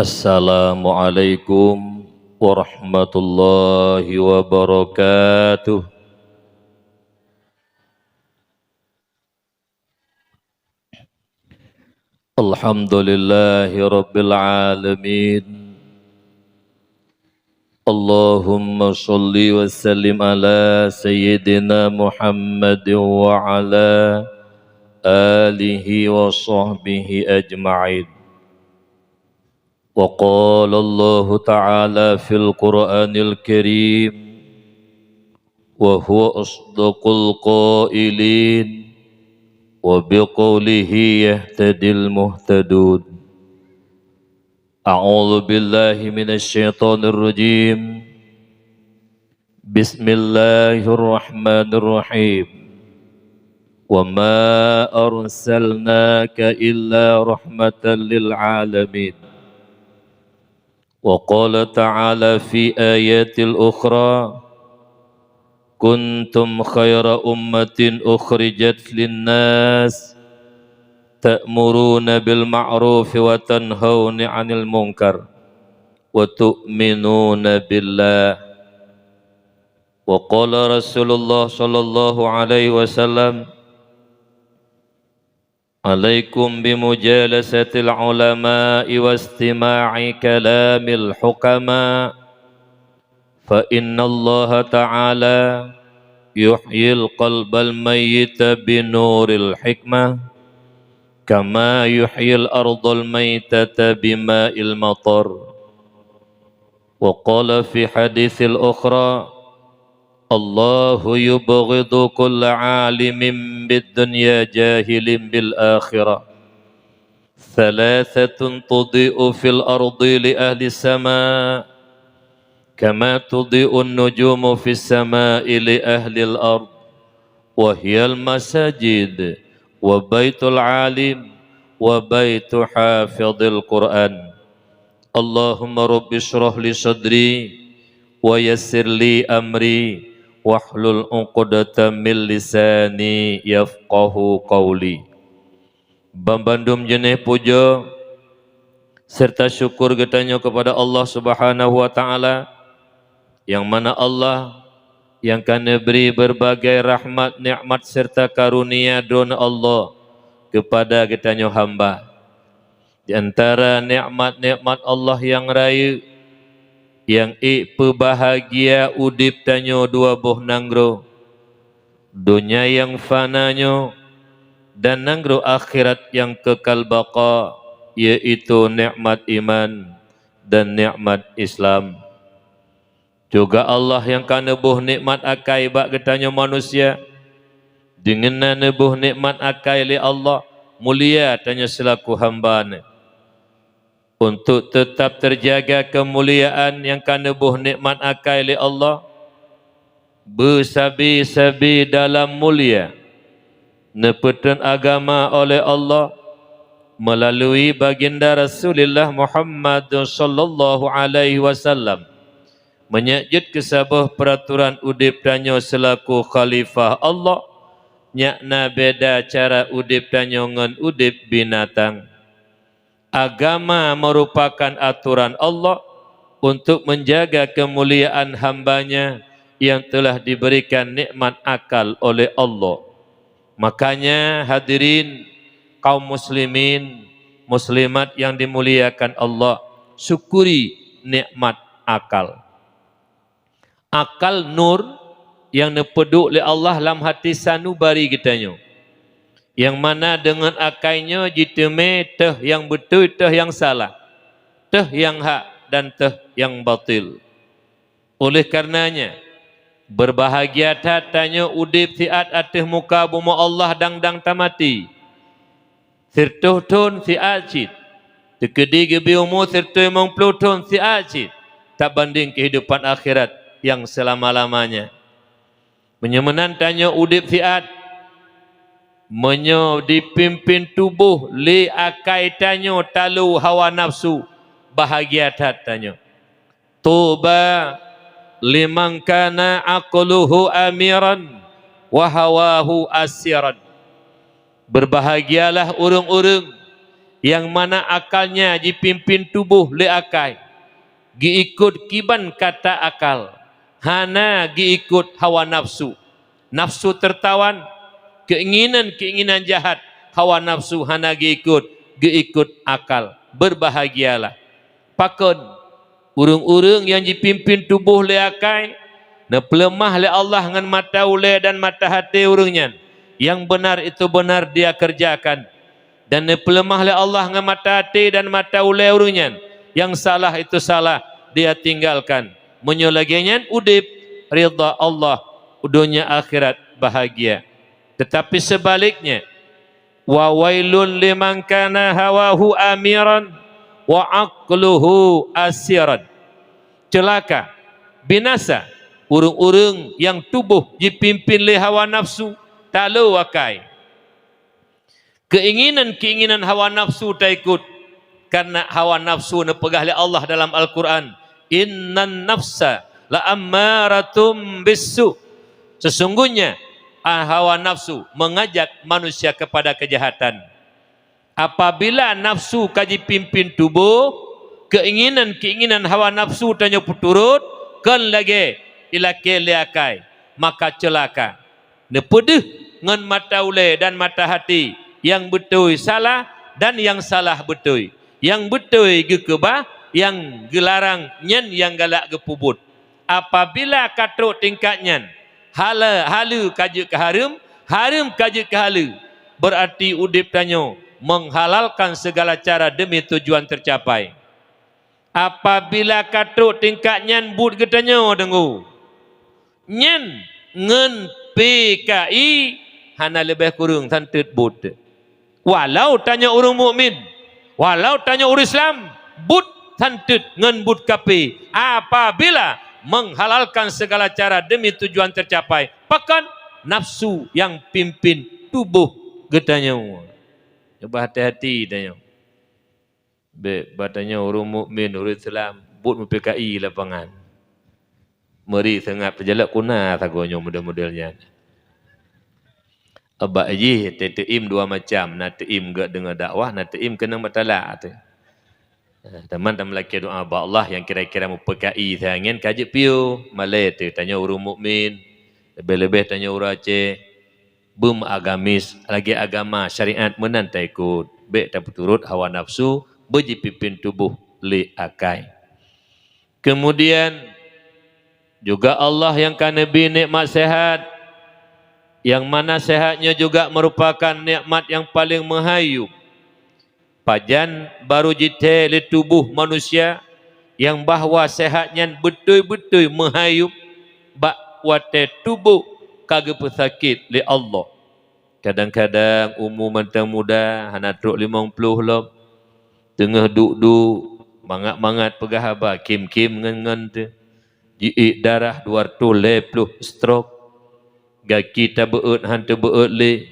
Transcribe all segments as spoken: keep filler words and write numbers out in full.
Assalamualaikum warahmatullahi wabarakatuh. Alhamdulillahi rabbil alamin. Allahumma shalli wa sallim ala sayyidina Muhammadin wa ala alihi wa sahbihi ajma'in. Wa qala Allahu ta'ala fil Qur'anil Karim, wa huwa asdaqul qailin, wa biqaulihi yahtadil muhtadun. A'udzu billahi minasy syaithanir rajim. Bismillahirrahmanirrahim. Wa ma arsalnaka illa rahmatan lil alamin. Wa qala ta'ala fi ayatil ukhra, kuntum khaira ummatin ukhrijat linnas, ta'muruna bil ma'rufi wa tanhauna 'anil munkar, wa tu'minuna billah. Wa qala Rasulullah sallallahu alaihi wasallam, alaikum bimujalasatil ulama'i wastima'i kalamil hukama, fa innallaha ta'ala yuhyil qalbal mayyita binuril hikmah, kama yuhyil ardal maitata bima'il matar. Wa qala fi haditsil ukhra, Allahu yubghidu kulla alimin bid dunya jahilin bil akhirah. Thalathatun tudhi'u fil ardi li ahli sama, kama tudhi'un nujumu fis sama'i li ahlil ard, wa hiyal masajid, wa baitul alim, wa baitu hafidhil Qur'an. Allahumma rabbi shrah li sadri, wa yassir li amri, wahlul 'uqdatam min lisani yafqahu qauli. Banbandum jeuneh puja serta syukur geutanyoe keupada Allah Subhanahu wa Ta'ala, nyang mana Allah nyang ka neubri beurbagai rahmat, nikmat serta karunia Droeneuh Allah keupada geutanyoe hamba. Di antara nikmat-nikmat Allah nyang rayeuk, nyang ék peubahgia udeb tanyoe dua boh nanggroe, donya nyang fana nyoe dan nanggroe akhirat nyang kekal baqa, yaitu nikmat iman dan nikmat Islam. Juga Allah nyang ka neuboh nikmat akai bak geutanyoe manusia. Deungon na neuboh nikmat akai lé Allah, mulia tanyoe seulaku hamba-Neuh. Untuk teutab teujaga keumuliaan nyang ka neuboh nikmat akai lé Allah, beusabe-sabe dalam mulia, neupeutrön agama oleh Allah meulalu baginda Rasulullah Muhammad sallallahu alaihi wasallam. Meunyoe jeuet keu saboh peuratoran udeb tanyoe seulaku khalifah Allah, nyak na beda cara udeb tanyoe ngon udeb binatang. Agama merupakan atoran Allah untuk menjaga keumuliaan hamba-Nya yang telah diberikan nikmat akal oleh Allah. Makanya, hadirin kaum muslimin, muslimat yang dimuliakan Allah, syukuri nikmat akal. Akal nur nyang neupeuduek lé Allah lam hati sanubari geutanyoe, nyang mana deungon akai nyoe jiteumé teuh nyang beutôi, teuh nyang salah, teuh nyang hak, dan teuh nyang batil. Oleh karenanya, beurbahagia that tanyoe udeb siat ateueh muka bumoe Allah dang-dang tamaté. Sireutôh thon siat cit, teukeudi geubri umu sireutôh limong ploh thon siat cit, tabandeng keuhidupan akhirat nyang seulama-lamanya. Meunyoe meunan tanyoe udeb siat, meunyoe jipimpén tuboh lé akai tanyoe talo hawa nafsu, bahagia that tanyoe. Tuba liman kana aqluhu amiran wa hawahu asiran. Beurbahagialah ureuëng-ureuëng nyang mana akalnya jipimpin tuboh lé akai, geuikot kiban kata akal, hana geuikot hawa nafsu. Nafsu teutawan, keinginan-keinginan jahat, hawa nafsu hana geuikot, geuikot akal. Beurbahagialah! Pakon? Ureuëng-ureuëng nyang jipimpin tuboh lé akai, neupeuleumah lé Allah ngon mata ulée dan mata até ureuëng nyan. Nyang beunar itu beunar dia keureujakan, dan neupeuleumah lé Allah ngon mata até dan mata ulée ureuëng nyan. Nyang salah itu salah dia tinggalkan. Meunyoe lagée nyan udeb, ridha Allah, donya akhirat bahagia. Teutapi seubaliknya, "Wa wailul liman kana hawahu amiran wa aqluhu asiran." Ceulaka, binasa, ureuëng-ureuëng nyang tuboh jipimpin lé hawa nafsu, talo akai. Keinginan-keinginan hawa nafsu taikot, kareuna hawa nafsu neupeugah lé Allah dalam Al-Qur'an, "Innan nafsa la'ammaratum bissu." Sesungguhnya, ah, hawa nafsu mengajak manusia kepada kejahatan. Apabila nafsu ka jipimpin tuboh, keinginan-keinginan hawa nafsu tanyoe peuturot, kon lagée ilakée lé akai, maka ceulaka. Neupeudeuh ngon mata ulée dan mata até, nyang beutôi salah dan nyang salah beutôi. Nyang beutôi geukeubah, nyang geularang nyan nyang galak geupeubuet. Apabila ka trok tingkat nyan, hale-, haleue ka jeuet keu hareuem, hareuem ka jeuet keu haleue, beurarti udeb tanyoe menghalalkan segala cara demi tujuan tercapai. Apabila ka trok tingkat nyan buet geutanyoe deungoe, nyan ngon P K I hana leubeh kureueng santeut buet. Walau tanyoe ureuëng mukmin, walau tanyoe ureuëng Islam, buet santeut ngon buet kafé apabila menghalalkan segala cara demi tujuan tercapai. Pakon? Nafsu nyang pimpin tuboh geutanyoe. Cuba hati-hati tanyoe. Bék bak tanyoe ureuëng mukmin, ureuëng Islam, buet meu-P K I lapangan. Meuri seungab teujalak kuna sagoe nyoe model-model nyan. Bak jih teuim dua macam, na teuim gét deungon dakwah, na teuim keunong bak talak teuh. Teuma tameulakée doá bak Allah nyang kira-kira meu-P K I sajan ka jeuet piôh, malée teuh tanyoe ureuëng mukmin, leubeh-leubeh tanyoe ureuëng Aceh. Beumeuagamis, lagée agama syariat meunan taikot, bék tapeuturot hawa nafsu beujipimpén tuboh lé akai. Keumudian, juga Allah nyang ka neubri nikmat seuhat, nyang mana seuhat nyoe juga meurupakan nikmat nyang paleng meuhai yup. Pajan barô jithée lé tuboh manusia nyang bahwa seuhat nyan beutôi-beutôi meuhai yup bak watée tuboh ka geupeusakét lé Allah. Kadang-kadang umu mantong muda hana trok limong ploh lom, teungoh duek-duek, mangat-mangat peugah haba, khém-khém ngon-ngon teuh, jiék darah dua reutôh lhée ploh stroke. Gaki tabeuôt hán teubeuôt lé,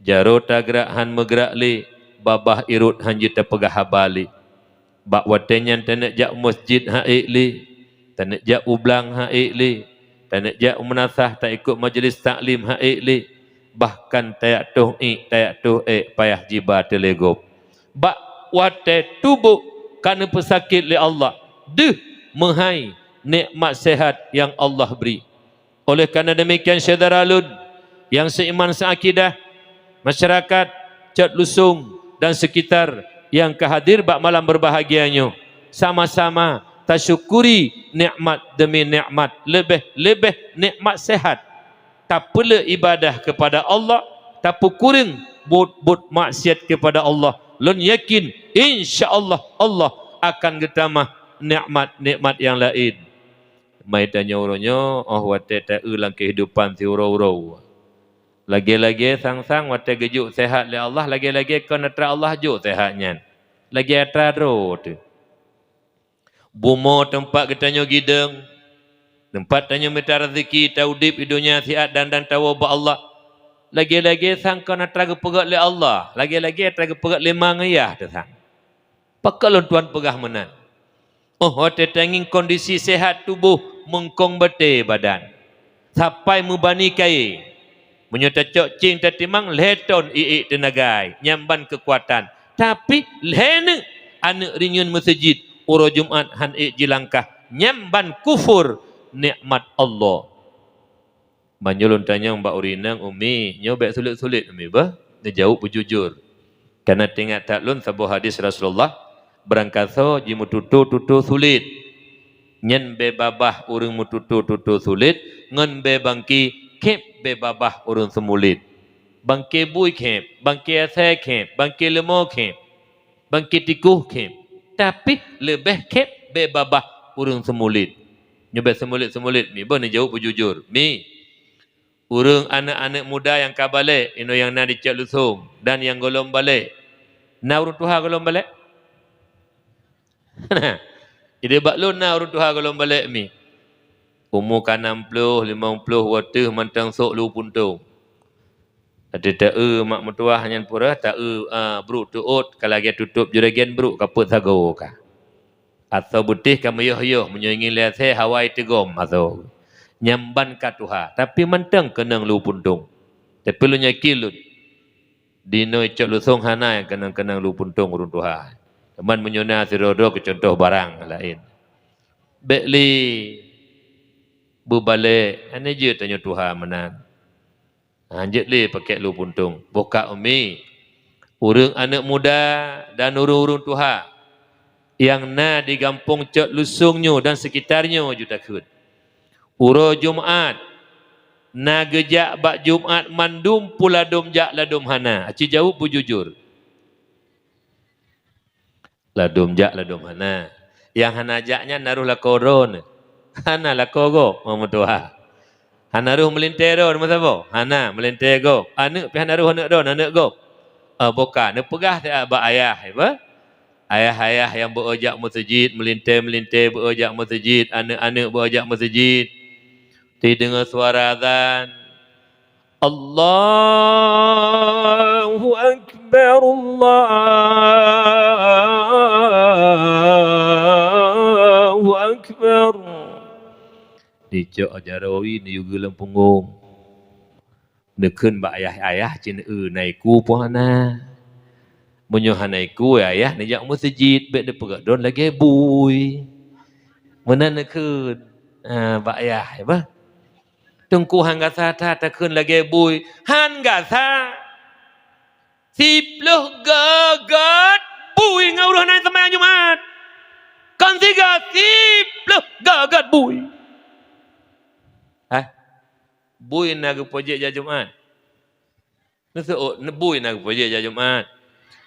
jaroe tagrak hán meugrak lé, babah irot hán jeuet tapeugah haba lé. Bak watée nyan taneuk jak u meuseujid han ék lé, taneuk jak u blang han ék lé, taneuk jak u meunasah taikot majeulih taklim han ék lé, bahkan tajak toh ék, tajak toh ék payah jiba teuh lé gob. Bak watée tuboh ka neupeusakét lé Allah, deuh meuhai nikmat seuhat nyang Allah bri. Oleh karena demikian, syedara lôn nyang seuiman seuakidah, masyarakat Cot Lusong dan sekitar nyang ka hadir bak malam berbahagia nyoe, sama-sama tasyukuri nikmat demi nikmat, leubeh-leubeh nikmat seuhat. Tapeuleuek ibadah keupada Allah, tapeukureueng buet-buet maksiat keupada Allah. Lôn yakin, insya Allah, Allah akan geutamah nikmat-nikmat nyang laén. Mai tanyoe uroe nyoe, óh watée taeu lam keuhidupan siuroe-uroe. Lagée-lagée sang-sang watée geujok seuhat lé Allah, lagée-lagée kon atra Allah jok seuhat nyan. Lagée atra droe teuh. Bumoe teumpat geutanyoe gidong, teumpat tanyoe mita raseuki, taudeb di donya siat dan, dan tawoe bak Allah. Lagée-lagée sang kon atra geupeugét lé Allah, lagée-lagée atra geupeugét lé ma ngon yah teuh sang. Pakon lôn tuan peugah meunan? Óh watée tangieng kondisi seuhat tuboh, meungkong batée badan, sapai meubani kayée. Meunyoe tacok céng tatimang lhée ton iék teunaga, nyan ban keukuatan. Tapi lhèe neuk aneuk rinyeun meuseujid uroe Jumat han ék jilangkah, nyan ban kufur nikmat Allah. Meunyoe lôn tanyong bak ureueng inong, "Umi, nyoe bèk sulet-sulet, Umi, beuh?" Neujaweueb beujujur. Karena teuingat that lôn saboh hadis Rasulullah, "Beurangkasoe jimeututoe-tutoe sulet. Nyan bèe babah ureueng meututoe-tutoe sulet, ngon bèe bangke khép bèe babah ureueng seumulet. Bangke bui khép, bangke asèe khép, bangke leumo khép, bangke tikoh khép, tapi leubeh khép bèe babah ureueng seumulet." Nyoe bèe seumulet-seumulet, Mi, beuh neujaweueb beujujur. Mi, ureueng aneuk-aneuk muda nyang ka balek, inoe nyang na di Cot Lusong dan nyang gohlom balek, na ureueng tuha gohlom balek? Jadi bak lôn na ureueng tuha gohlom balek, Mi. Umu ka nam ploh, limong ploh, watèe mantong sôk lu puntông. Watèe ta-eu mak meutuah nyan peureuh, ta-eu, a, brôk teuôt, ka lagèe tutôp juregen brôk ka peuet sagoe ka. Asoe beutéh ka meuyoh-yoh, meunyoe ngieng lé asèe hawa iteugom asoe. Nyan ban ka tuha, tapi mantong keunong lu puntông. Tapi lôn yakin lôn, di inoe Cot Lusong hana nyang keunong-keunong lu puntông ureueng tuha. Cuman meunyoe na sidroe-droe keu cuntoh barang laén. Bèk lé beubalek, hana jeuet tanyoe tuha meunan. Ha, jeuet lé pakèk lu puntông. Boh ka, Umi, ureueng aneuk muda dan ureueng-ureueng tuha nyang na di gampông Cot Lusong nyoe dan sekitar nyoe ju takheun. Uroe Jumat na geujak bak Jumat mandum, peue ladôm jak ladôm hana. Aci jaweueb beujujur. Ladôm jak ladôm hana. Nyang hana jak nyan na rôh lakoe droeneuh. Hana lakoe gob, mak meutuah. Hana rôh meulintèe droeneuh meusaboh. Hana meulintèe gob. Aneuk pih hana rôh aneuk droeneuh, aneuk gob. Ah, boh ka, neupeugah siat bak ayah, ya, bah? Ayah-ayah nyang beu jak meuseujid, meulintèe-meulintèe beu jak meuseujid, aneuk-aneuk beu jak meuseujid. Teudeungoe suara azan, Allahu Akbar, Allahu Akbar. Dicok jaroe neuyue lam punggong. Neukheun bak ayah-ayah cit, "Eu, na iku peue hana?" Meunyoe hana iku, ayah neujak meuseujid, bèk neupeugah droen lagèe bui. Meunan neukheun, ah, bak ayah, ya bah. Teungku, han gasa that takheun lagèe bui. Han gasa. Siploh geuh gèt bui ngon ureueng hana seumayang Jumat. Kon sigoe, siploh geuh gèt bui. Hah? Bui na geupeujeuet jak Jumat? Neuseuôt, bui na geupeujeuet jak Jumat?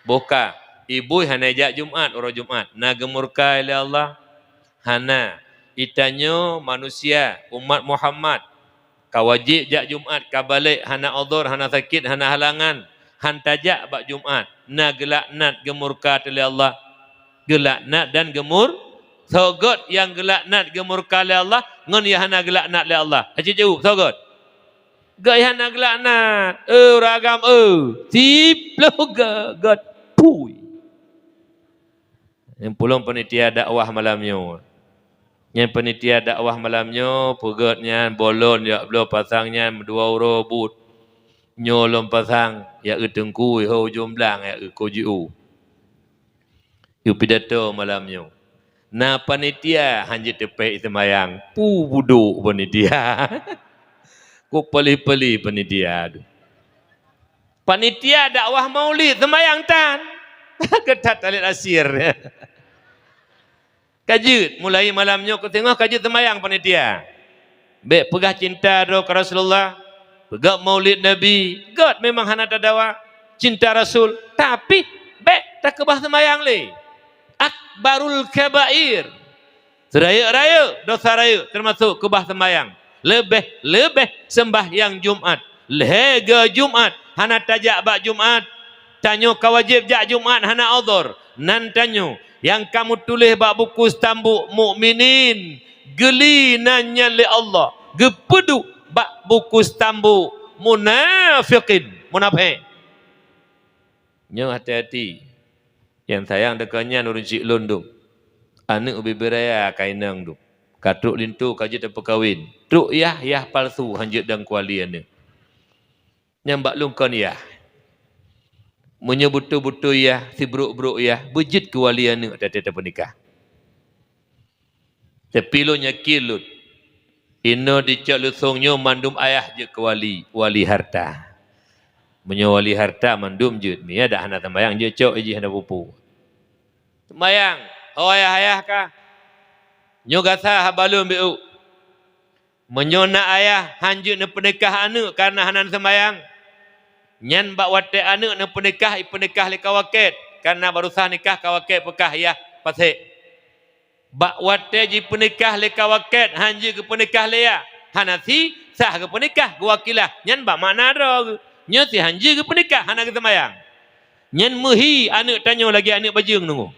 Boh ka, i bui hana jak Jumat uroe Jumat, na geumurka lé Allah? Hana. I tanyoe manusia, umat Muhammad, ka wajéb jak Jumat, ka balek, hana udhur, hana sakét, hana halangan, han tajak bak Jumat, na geulaknat, geumurka lé Allah. Geulaknat dan geumur-, soe gèt nyang geulaknat, geumurka lé Allah, ngon nyang hana geulaknat lé Allah? Aci jaweueb, soe gèt? Gèt nyang hana geulaknat. Eu, ureueng agam, eu, siploh gèt, gèt pui. Nyang pulông panitia dakwah malam nyoe. Nyan panitia dakwah malam nyoe, peugèt nyan, bolon jak bloe pasang nyan, dua uroe buet. Nyoe lôn pasang, jak eu teungku, ho ujong blang, jak eu ko jiôh. Yue pidato malam nyoe. Na panitia han jeuet teupèh seumayang. Pu budok panitia. Ko pali-pali panitia tu. Panitia dakwah maulid seumayang tan. Keutat talét asir. Ka jeuet, mulai malam nyoe keu singoh ka jeuet seumayang panitia. Bèk peugah cinta droe keu Rasulullah, peugah maulid Nabi, gèt memang hana tadawa cinta Rasul, tapi bèk takeubah seumayang lé. Akbarul kabair, seurayeuk-rayeuk dosa rayeuk, teumasok keubah seumayang. Leubeh-leubeh seumbahyang Jumat. Lhèe gèh Jumat hana tajak bak Jumat. Tanyoe ka wajéb jak Jumat hana udhur. Nan tanyoe nyang ka meutuléh bak buku stambuk mukminin, geuli nan nyan lé Allah, geupeuduek bak buku stambuk munafiqin, munafék. Nyoe hati-hati. Nyang sayang deungon nyan ureueng chik lôn dum. Aneuk ubé-bé raya ka inong dum. Ka trok linto ka jeuet tapeukawen. Trok yah, yah palsu, han jeuet dan kuali aneuk. Nyang bak lôn kon yah. Meunyoe beutôi-beutôi yah, sibrok-brok yah, beujeuet keu wali aneuëk watée tapeunikah. Tapi lôn yakin lôn, inoe di Cot Leusong nyoe mandum ayah jeuet keu wali, wali harta. Meunyoe wali harta mandum jeuet, mi adak hana seumayang jeuet cok jih hana pupu. Seumayang, ho ayah-ayah kah? Nyoe gasa haba lôn beu. Meunyoe na ayah han jeuet neupeunikah aneuëk kareuna hana seumayang, nyan bak watée aneuëk neupeunikah, ipeunikah lé kawa kèt, kareuna baroesa nikah kawa kèt peukah yah pasék. Bak watée jipeunikah lé kawa kèt han jeuet geupeunikah lé yah, hana si sah geupeunikah geuwakilah, nyan bak makna droe geuh. Nyoe si han jeuet geupeunikah hana geuseumayang. Nyan meuhi aneuëk tanyoe lagée aneuëk bajeueng deungoe.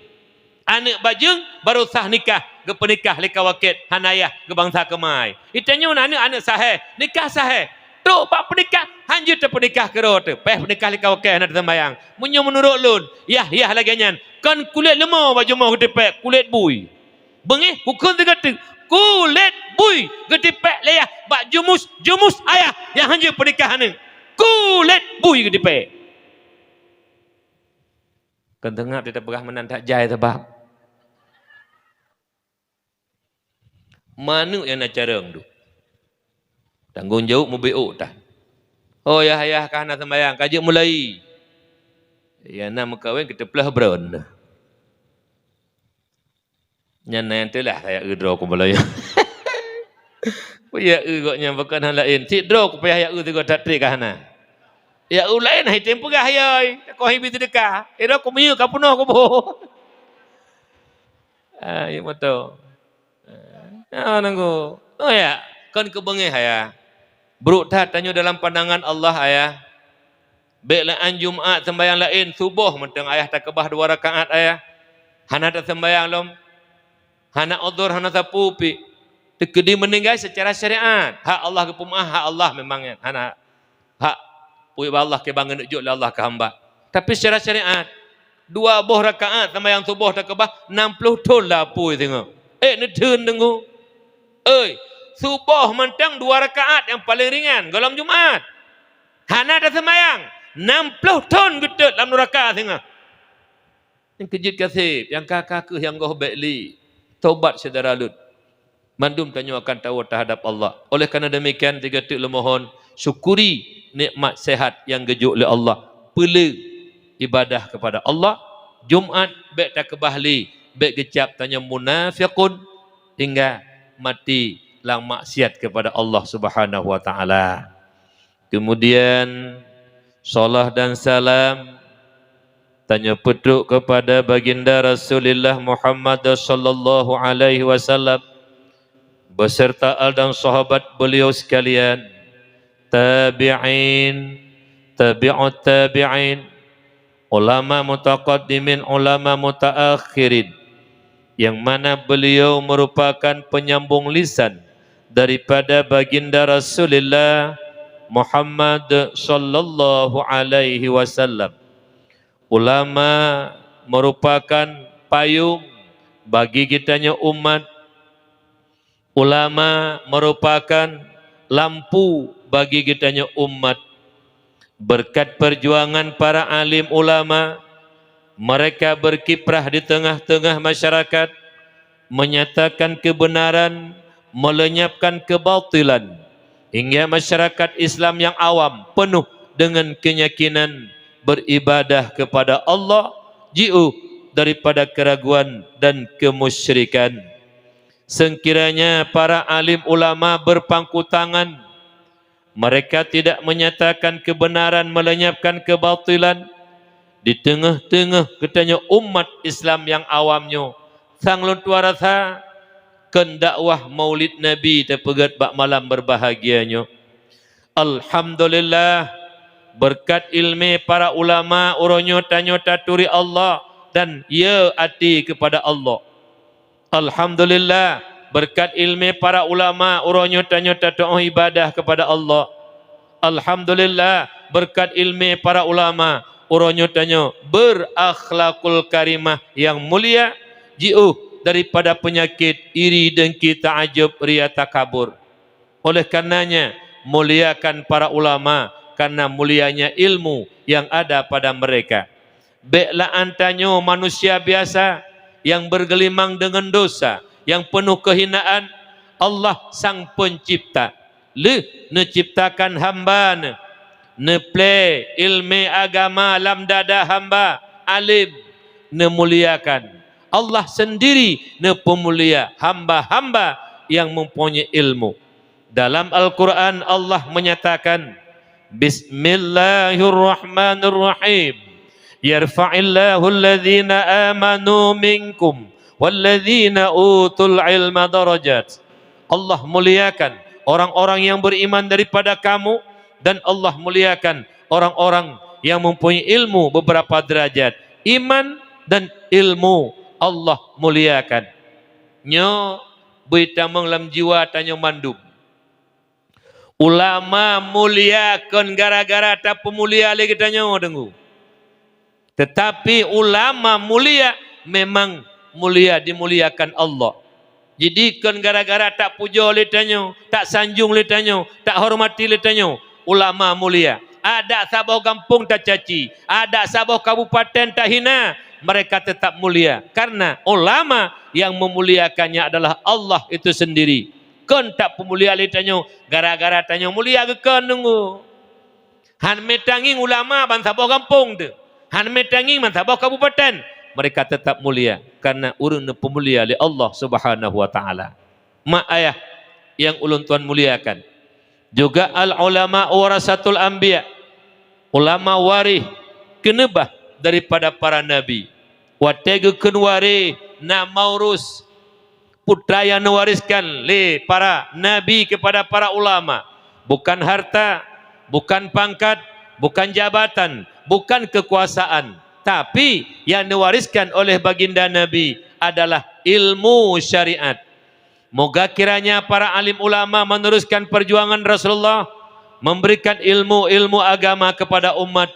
Aneuëk bajeueng baroesa nikah, geupeunikah lé kawa kèt, hana yah geubansa keumai. Itanyoe na aneuëk-aneuëk sahé, nikah sahé. Trok bak peunikah, han jeuet tapeunikah keudroe teuh. Péh peunikah lé kawa kèt hana teuseumayang. Meunyoe meunurot lôn, yah-yah lagée nyan kon kulét leumo bak jumoh geutipék, kulét bui. Beungéh bukon sigoe teuk, kulét bui geutipék lé yah bak jumus, jumus ayah nyang han jeuet peunikah aneuëk. Kulét bui geutipék. Kon teungab teupeugah meunan that jai sabab maneuëk nyang na carông duek. Tanggong jaweueb meubiôk that. Oh, yah-yah ka hana seumayang, ka jeuet mulai. Nyang na meukawen keuteuplah bron. Nyan na nyang teulah saya eu droe kumbaloe. Peue ya eu gobnyan pakon hana laén. Cit droe kupayah ya eu sigoe that trép ka hana. Ya eu laén hai tem peugah yai. Takon hibi seudeukah. Eh, droe kumiyeu ka peunoh kuboh. Ah, ya moto. Ah, nanggo. Oh ya, kon keu beungéh ayah. Brok that tanyoe dalam pandangan Allah ayah. Bék laén Jumat sembahyang laén, suboh mantong ayah takeubah dua rakaat ayah. Hana tasembahyang lom. Hana udhur, hana sapeue pih. Teukeudi meuninggai secara syariat. Hak Allah geupeumaáh, hak Allah memang nyan. Hana hak peue bak Allah kiban geuneuk jok lé Allah keu hamba. Tapi secara syariat, dua boh rakaat sembahyang suboh takeubah, nam ploh thon lapui singoh. Eh, neutheun deungoe. Oi, suboh mantong dua rakaat nyang paleng ringan gohlom Jumat. Hana tasembahyang, nam ploh thon geutot lam nuraka singoh. Nyang keujeuet kaseb, nyang ka-ka kheueh nyang goh bék li. Tobat syedara lôn. Mandum tanyoe akan tawoe teuhadap Allah. Oleh karena demikian, sigoe teuk leumohon, syukuri nikmat sehat nyang geujok lé Allah. Peuleueh ibadah kepada Allah. Jumat bék takeubah li, bék geucab tanyoe munafiqun hingga maté lam maksiat kepada Allah Subhanahu wa Taala. Kemudian, salam dan salam tanyoe peutrok kepada Baginda Rasulullah Muhammad sallallahu alaihi wasallam beserta al dan sahabat beliau sekalian, tabi'in, tabi'ut tabi'in, ulama mutaqaddimin, ulama mutaakhirin, yang mana beliau merupakan penyambung lisan daripada Baginda Rasulullah Muhammad sallallahu alaihi wasallam. Ulama merupakan payung bagi geutanyoe umat. Ulama merupakan lampu bagi geutanyoe umat. Berkat perjuangan para alim ulama, mereka berkiprah di tengah-tengah masyarakat, menyatakan kebenaran, melenyapkan kebatilan, hingga masyarakat Islam yang awam penuh dengan keyakinan beribadah kepada Allah, jiôh daripada keraguan dan kemusyrikan. Sekiranya para alim ulama berpangku tangan, mereka tidak menyatakan kebenaran melenyapkan kebatilan di teungoh-teungoh geutanyoe umat Islam nyang awam nyoe, sang lôn tuan rasa kon dakwah Maulid Nabi tapeugét bak malam berbahagia nyoe. Alhamdulillah, beureukat iéleumé para ulama uroe nyoe tanyoe taturi Allah dan yö até keupada Allah. Alhamdulillah, beureukat iéleumé para ulama uroe nyoe tanyoe tatu'oh ibadah keupada Allah. Alhamdulillah, beureukat iéleumé para ulama uroe nyoe tanyoe beurakhlakul karimah nyang mulia, jiôh daripada peunyakét iri, dengki, taajub, ria, takabur. Oleh karenanya, muliakan para ulama, karena mulianya ilmu yang ada pada mereka. Bék la'an tanyoe manusia biasa nyang bergelimang deungon dosa, nyang peunoh keuhinaan. Allah Sang Pencipta lheueh neuciptakan hamba Neuh, neuplée iéleumé agama lam dada hamba, alim, neumuliakan. Allah sendiri neupeumulia hamba-hamba nyang mempunyai ilmu. Dalam Al-Quran, Allah menyatakan, "Bismillahirrahmanirrahim. Yarfa'illahu alladhina amanu minkum walladhina utul ilma darajat." Allah muliakan orang-orang yang beriman daripada kamu, dan Allah muliakan orang-orang yang mempunyai ilmu beberapa derajat. Iman dan ilmu Allah muliakan. Nyoe beuitamong lam jiwa tanyoe mandum. Ulama mulia kon gara-gara tapeumulia lé geutanyoe, deungoe. Tetapi ulama mulia memang mulia, dimuliakan Allah. Jadi kon gara-gara tapujoe lé tanyoe, tasanjong lé tanyoe, tahormati lé tanyoe, ulama mulia. Adak saboh gampông tacaci, adak saboh kabupaten tahina, mereka tetap mulia. Karena ulama yang memuliakannya adalah Allah itu sendiri. Kon tapeumulia lé tanyoe gara-gara tanyoe mulia geukon, deungoe. Hana meutangieng ulama ban saboh gampông teuh, hana meutangieng ban saboh kabupaten, mereka tetap mulia karena ureuëng neupeumulia lé Allah Subhanahu wa Taala. Mak ayah nyang ulôn tuan muliakan, juga al ulama warasatul anbiya, ulama waréh keuneubah daripada para nabi. Watée geukheun waréh na maurus, putra nyang neuwariskan lé para nabi kepada para ulama, bukan harta, bukan pangkat, bukan jabatan, bukan kekuasaan, tapi yang diwariskan oleh baginda Nabi adalah ilmu syariat. Moga kiranya para alim ulama meneruskan perjuangan Rasulullah, memberikan ilmu-ilmu agama kepada umat.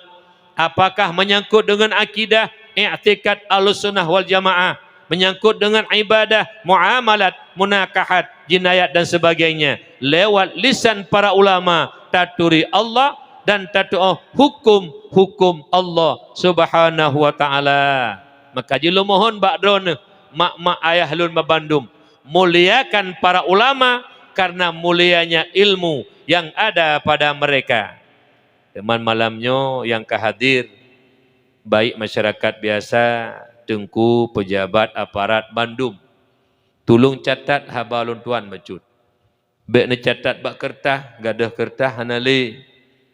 Apakah menyangkut dengan akidah, i'tikad Ahlussunnah wal Jamaah, menyangkut dengan ibadah, muamalat, munakahat, jinayat dan sebagainya, lewat lisan para ulama taturi Allah dan tatuoh hukum-hukum Allah Subhanahu wa Taala. Maka jeuet lôn mohon bak droeneuh, mak-mak ayah lôn babandum, muliakan para ulama karena mulianya ilmu yang ada pada mereka. Teuma malam nyoe nyang ka hadir, baik masyarakat biasa, teungku, pejabat, aparat, bandum, tulông catat haba lôn tuan bacut. Bék neucatat bak keureutah, gadôh keureutah hana lé.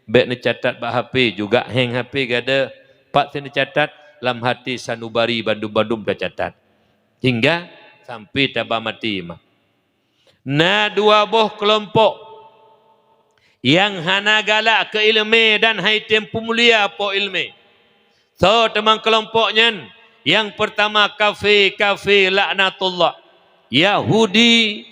Bék neucatat bak H P, juga heng H P gadôh. Pat si neucatat, lam hati sanubari bandum-bandum tacatat. Hingga sampai taba maté mah. Na dua boh keulompok nyang hana galak keu iéleumé dan han item peumulia po iéleumé. Soe teuma keulompok nyan? Nyang peurtama kafé-kafé laknatullah, Yahudi,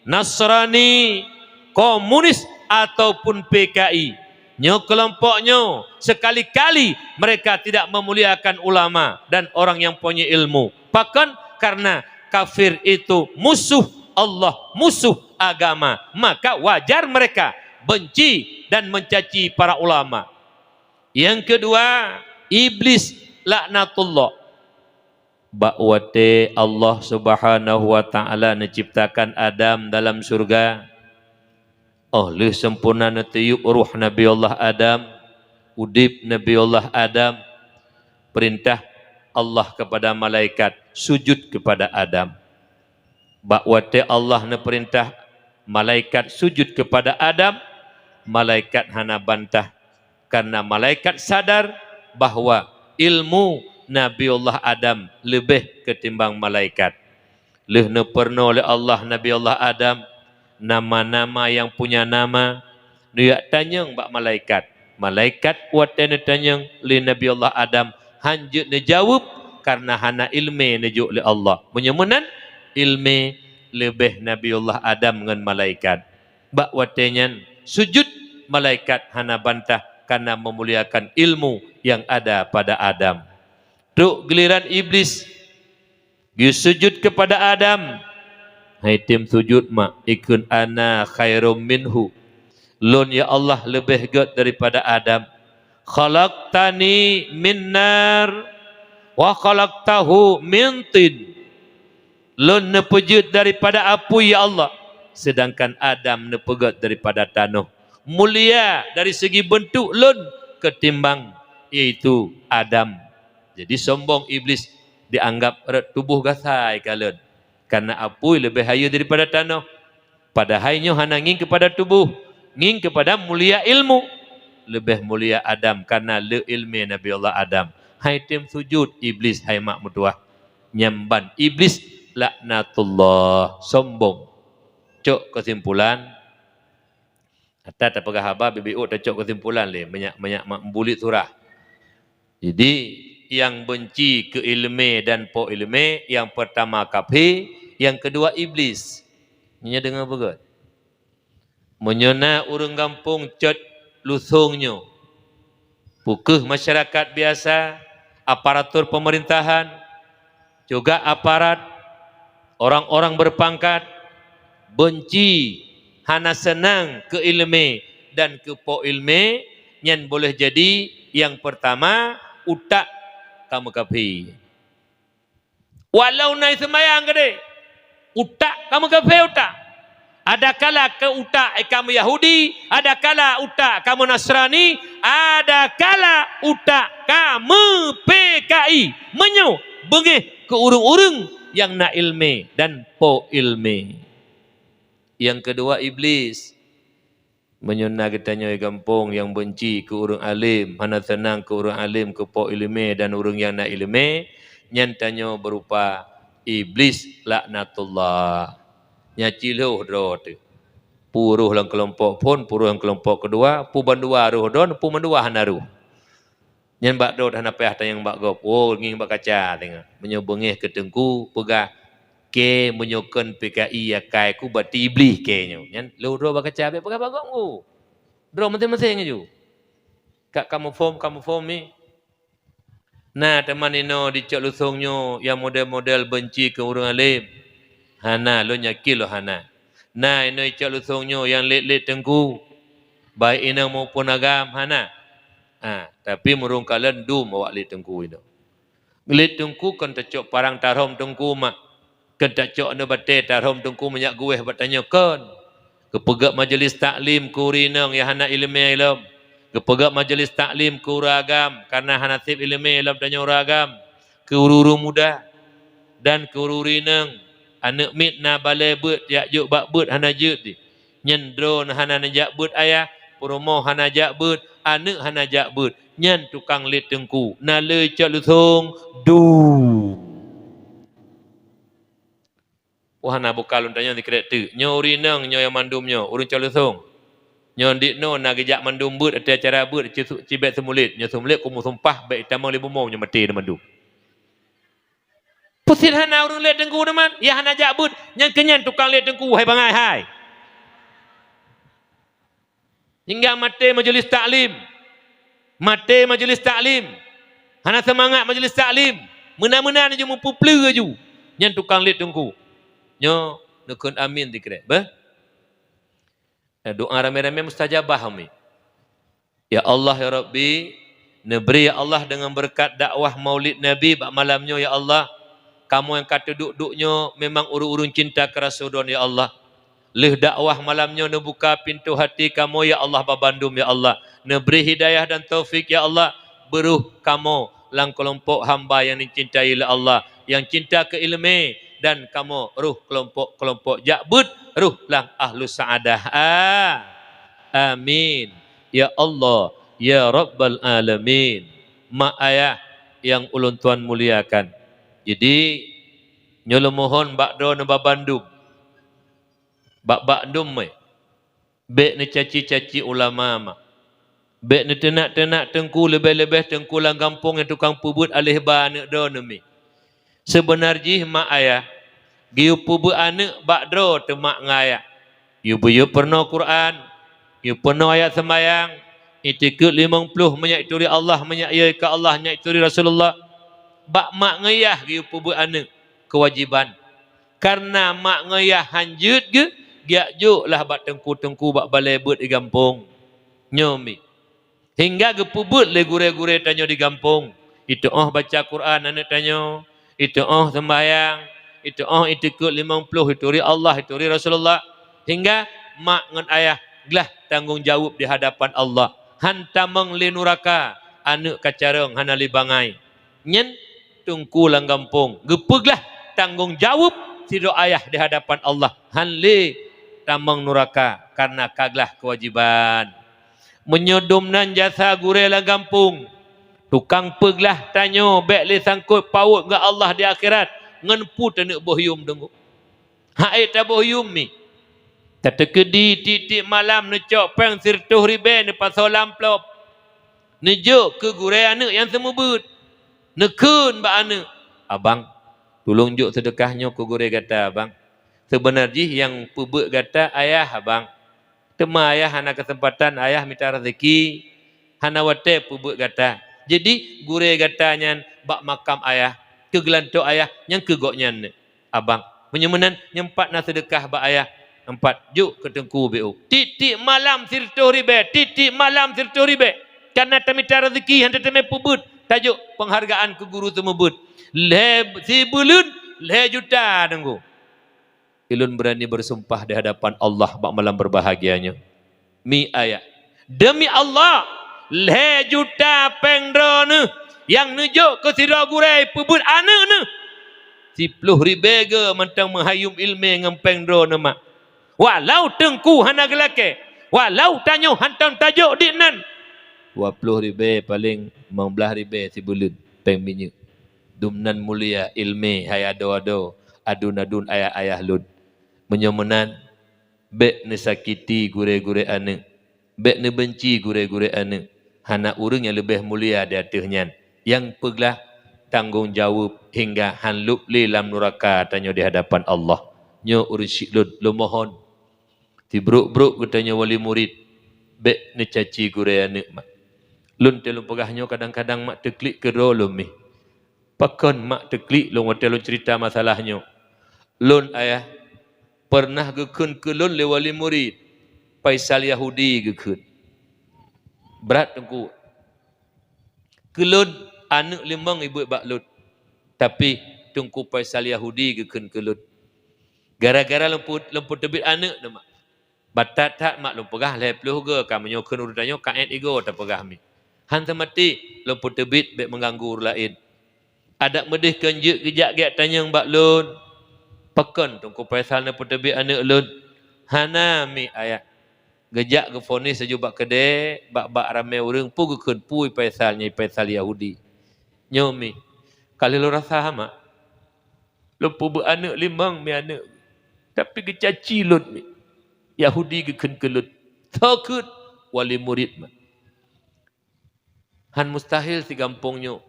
Nasrani, komunis ataupun P K I. Nyoe keulompok nyoe sekali-kali mereka tidak memuliakan ulama dan orang yang punya ilmu. Pakon? Karena kafir itu musuh Allah, musuh agama. Maka wajar mereka benci dan mencaci para ulama. Yang kedua, iblis laknatullah. Bak watée Allah Subhanahu wa Taala neuciptakan Adam dalam syeuruga, óh lheueh sempurna neutiyueb ruh Nabi Allah Adam, udeb Nabi Allah Adam, peurintah Allah kepada malaikat sujud kepada Adam. Bak watée Allah neupeurintah malaikat sujud kepada Adam, malaikat hana bantah, karena malaikat sadar bahwa ilmu Nabiullah Adam leubeh ketimbang malaikat. Lheueh neupeurunoe lé Allah Nabiullah Adam nama-nama nyang punya nama, neujak tanyong bak malaikat. Malaikat watée neutanyong lé Nabiullah Adam, han jeuet neujaweueb, karena hana iéleumé neujok lé Allah. Meunyoe meunan, iéleumé leubeh Nabiullah Adam ngon malaikat. Bak watée nyan, sujud malaikat hana bantah, karena meumuliakan ilmu nyang ada pada Adam. Trok giliran Iblis, geusujud kepada Adam. Han item sujud mak, ikheun, "Ana khairum minhu, Lôn, ya Allah, leubeh gét daripada Adam. Khalaqtani min nar wa khalaqtahu min tin. Lôn neupeujeuet daripada apui, ya Allah, seudangkan Adam neupeugét daripada tanoh. Mulia dari segi beuntuk lôn keutimbang, yaitu Adam. Jadi, sombong Iblis, dianggap rot tuboh gata ka lôn, kareuna apui leubeh hayeue daripada tanoh. Padahai nyoe hana ngieng keupada tuboh, ngieng keupada mulia ilmu. Leubeh mulia Adam kareuna le ileumé Nabi Allah Adam. Hai tem sujud Iblis, hai mak meutuwah. Nyan ban Iblis laknatullah, sombong. Cok keusimpulan, ata tapeugah haba, bibiôh tacok keusimpulan lé, manyak-manyak mak bulit surah. Jadi, nyang beunci keu ileumé dan po ileumé, nyang peurtama kafé, nyang keudua Iblis. Nyoe deungoe beugét. Meunyoe na ureuëng gampông cot Lusong nyoe, peu kheueh masyarakat biasa, aparatur peumeurintahan, juga aparat, orang-orang beurpangkat, beunci, hana seunang keu ileumé dan keu po ileumé, nyan boleh jadi nyang peurtama utak ka meukafé. Walau na seumayang keudeh, utak ka meukafé utak. Adakala keu utak ka meuYahudi, adakala utak ka meuNasrani, adakala utak ka meuPKI. Meunyoe beungéh keu ureuëng-ureuëng nyang na ileumé dan po ileumé. Nyang keudua Iblis. Meunyoe na geutanyoe gampông nyang beunci keu ureuëng além, hana seunang keu ureuëng além, keu po ileumé dan ureuëng nyang na ileumé, nyan tanyoe beurupa Iblis laknatullah. Nyan cilhoh droe teuh. Peu rôh lam keulompok phon, peu rôh lam keulompok keudua, peu bandua rôh droe, peu mandua hana rôh. Nyan bak droe hana payah tanyong bak gob. Oh, ngieng bak kaca teungoh. Meunyoe beungéh keu teungku, peugah, "Kée meunyoe kon PKI akai ku, berarti Iblis kée nyoe." Nyan lheueh droe bak kaca, bék peugah bak gob ku. Droe maséng-maséng aju. Ka kamoe phom, kamoe phom mi. Na teuma inoe di Cot Lusong nyoe nyang model-model beunci keu ureuëng além? Hana, lôn yakin lôn hana. Na inoe di Cot Lusong nyoe nyang lét-lét teungku, baik inong maupun agam? Hana. Ha, tapi meurungka lôn dum awak lét teungku inoe. Lét teungku kon tacok parang tarhom teungku mak. Kon tacok aneuk batée tarhom teungku manyak geuwéh bak tanyoe kon. Geupeugét majeulis taklim keu ureuëng inong nyang hana ileumé ilom. Geupeugét majeulis taklim keu ureuëng agam kareuna hana sép ileumé ilom tanyoe ureuëng agam. Keu ureuëng-ureuëng muda dan keu ureuëng inong, aneuk miet na balée beuet, jak jok bak beuet hana jeuet di. Nyan droeneuh hana neujak beuet ayah, peurumoh hana jak beuet, aneuk hana jak beuet. Nyan tukang lét teungku, na le Cot Lusong, du. Wah, na buka lôn tanyong sikrek teuk. Nyoe ureuëng inong nyoe nyang mandum nyoe, ureuëng Cot Lusong. Nyoe diknoe na geujak mandum beuet ateueh acara beuet ci-, cibék seumulét. Nyoe seumulét ku meusumpah bék itamong lé bumoe nyoe maté na mandum. Pusit hana ureuëng lét teungku teuma, nyang hana jak beuet, nyang keunyan tukang lét teungku, hai bangai hai. Hingga maté majeulis taklim. Maté majeulis taklim. Hana seumangat majeulis taklim. Meunan-meunan aju meupeupleu aju. Nyan tukang lét teungku. Nyoe neukheun amin sikrek. Beh? Eh, doa ramé-ramé mustajabah, umi. Ya Allah, ya Rabbi, neubri, ya Allah, deungon beureukat dakwah Maulid Nabi bak malam nyoe, ya Allah, kamoe nyang ka teuduek-duek nyoe memang ureuëng-ureuëng cinta keu Rasul Droen, ya Allah. Lheueh dakwah malam nyoe neubuka pintoe hati kamoe, ya Allah, babandum, ya Allah. Neubri hidayah dan taufik, ya Allah, beuroh kamoe lam keulompok hamba nyang dicintai lé Allah, nyang cinta keu ileumé, dan kamoe roh keulompok-keulompok jak beuet, roh lam ahlus sa'adah. A-, amin. Ya Allah, ya Rabbal Alamin. Mak ayah nyang ulôn tuan muliakan. Jadi, nyoe lôn mohon bak droeneuh babandum. Bak-bak dum, eh. Bék neucaci-caci ulama, mak. Bék neuteunak-teunak teungku, leubeh-leubeh teungku lam gampông nyang tukang peubeuet aléh ba aneuk droeneuh mi. Seubeuna jih mak ayah, geuyue peubeuet aneuk bak droe teuh mak ngon ayah. Yue beuyue peurunoe Quran, yue peurunoe ayat seumayang, itikeuet limong ploh meunyak ituri Allah, meunyak yö keu Allah, meunyak ituri Rasulullah. Bak mak ngon yah geuyue peubeuet aneuk keuwajiban. Kareuna mak ngon yah han jeuet geu-, Geujak jok lah bak teungku-teungku bak balée beuet di gampông. Nyoe mi. Hingga geupeubeuet lé gurée-gurée tanyoe di gampông. Iteu'oh baca Quran aneuëk tanyoe, iteu'oh seumbahyang, iteu'oh itikeuet limong ploh, ituri Allah, ituri Rasulullah. Hingga mak ngon ayah glah tanggong jaweueb di hadapan Allah. Han tamong lé nuraka, aneuëk ka carông hana lé bangai. Nyan teungku lam gampông geupeuglah tanggong jaweueb sidroe ayah di hadapan Allah, han lé tamong nuraka kareuna ka glah keuwajiban. Meunyoe dum nan jasa gurée lam gampông, tukang peuglah tanyoe bék lé sangkot pawot ngon Allah di akhirat, ngon peue taneuk boh yuem deungoe. Hai taboh yuem mi. Tateukeudi tieb-tieb malam neucok péng sireutôh ribée neupasoe lam plôp. Neujok keu gurée aneuëk nyang seumeubeuet. Neukheun bak aneuëk, "Abang, tulông jok seudeukah nyoe keu gurée gata, Abang. Seubeuna jih nyang peubeuet gata ayah, Abang. Teuma ayah hana keuseumpatan, ayah mita raseuki, hana watée peubeuet gata. Jadi, gurée gata nyan bak makam ayah, keu geulantoe ayah nyang keu gobnyan neuh." Abang. Meunyoe meunan, nyoe pat na seudeukah bak ayah. Nyoe pat, jok keu teungku B O. Tieb-tieb malam sireutôh ribée, tieb-tieb malam sireutôh ribée. Kareuna tamita raseuki, han tateumé peubeuet, tajok peunghargaan keu guru seumeubeuet. Lhée sibuleuen, lhée juta teungku. Ulôn beurani beusumpah di hadapan Allah bak malam beurbahagia nyoe. Mi ayah. Deumi Allah, lhée juta péng droeneuh nyang neujok keu sidroe gurée peubeuet aneuëk neuh. Siploh ribée geuh mantong meuhai yuem iéleumé ngon péng droeneuh mak. Walau teungku hana geulakée, walau tanyoe hantom tajok diknan. Dua ploh ribée paleng limong blaih ribée sibuleuen péng minyeuk. Dum nan mulia iéleumé hai adoe-adoe, aduen-aduen ayah-ayah lôn. Meunyoe meunan, bék neusakiti gurée-gurée aneuëk, bék neubeunci gurée-gurée aneuëk. Hana ureuëng nyang leubeh mulia di ateueh nyan, nyang peuglah tanggong jaweueb hingga han lôb lé lam nuraka tanyoe di hadapan Allah. Nyoe ureuëng syiek lôn, lôn mohon, sibrok-brok geutanyoe wali murit, bék neucaci gurée aneuëk mak. Lôn teuh lôn peugah nyoe kadang-kadang mak teuklik keudroe lôn mi. Pakon mak teuklik lôn watée lôn ceurita masalah nyoe? Lôn ayah peureunah geukheun keu lôn lé wali murit, Faisal Yahudi geukheun. Brat teungku. Keu lôn, aneuëk limong ibeuet bak lôn, tapi Teungku Faisal Yahudi geukheun keu lôn. Gara-gara lôn peu-, lôn peuteubiet aneuëk neuh mak. Batat that mak lôn peugah lhée ploh geuh, ka meunyoe kheun ureuëng tanyoe ka ét igoe tapeugah mi. Han seumaté lôn peuteubiet bék meuganggu ureuëng laén. Adak meudeh kon jeuet geujak geujak tanyong bak lôn, pakon Teungku Faisal neupeuteubiet aneuëk lôn? Hana mi ayah. Geujak geufonis laju bak keudée, bak-bak ramé ureuëng peue geukheun peue Faisal nyan Faisal Yahudi. Nyoe mi, ka lheueh lôn rasa mak. Lôn peubeuet aneuëk limong mi aneuëk, tapi geucaci lôn mi. Yahudi geukheun keu lôn, soe kheun? Wali murit mak. Han mustahil sigampông nyoe,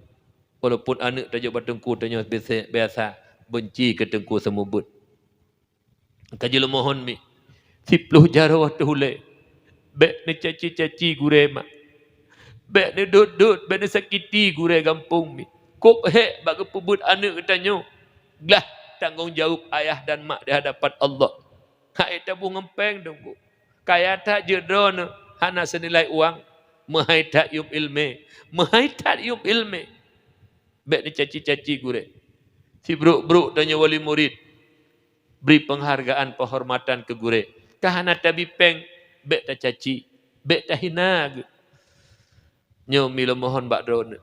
walaupun aneuëk tajok bak teungku tanyoe biasa, biasa beunci keu teungku seumeubeuet. Ka jeuet lôn mohon mi, siploh jaroe teuh ulée, bék neucaci-caci gurée mak. Bék neudot-dot, bék neusakiti gurée gampông mi. Kôb hék bak geupeubeuet aneuëk geutanyoe. Glah tanggong jaweueb ayah dan mak di hadapan Allah. Hai taboh ngon péng teungku. Kaya that jeuet droeneuh, hana seunilai uang, meuhai that yuem iéleumé, meuhai that yuem iéleumé. Bék neucaci-caci gurée. Sibrok-brok tanyoe wali murit, bri peunghargaan peuhormatan keu gurée. Ka hana tabi péng, bék tacaci, bék tahina geuh. Nyoe mi lôn mohon bak droeneuh.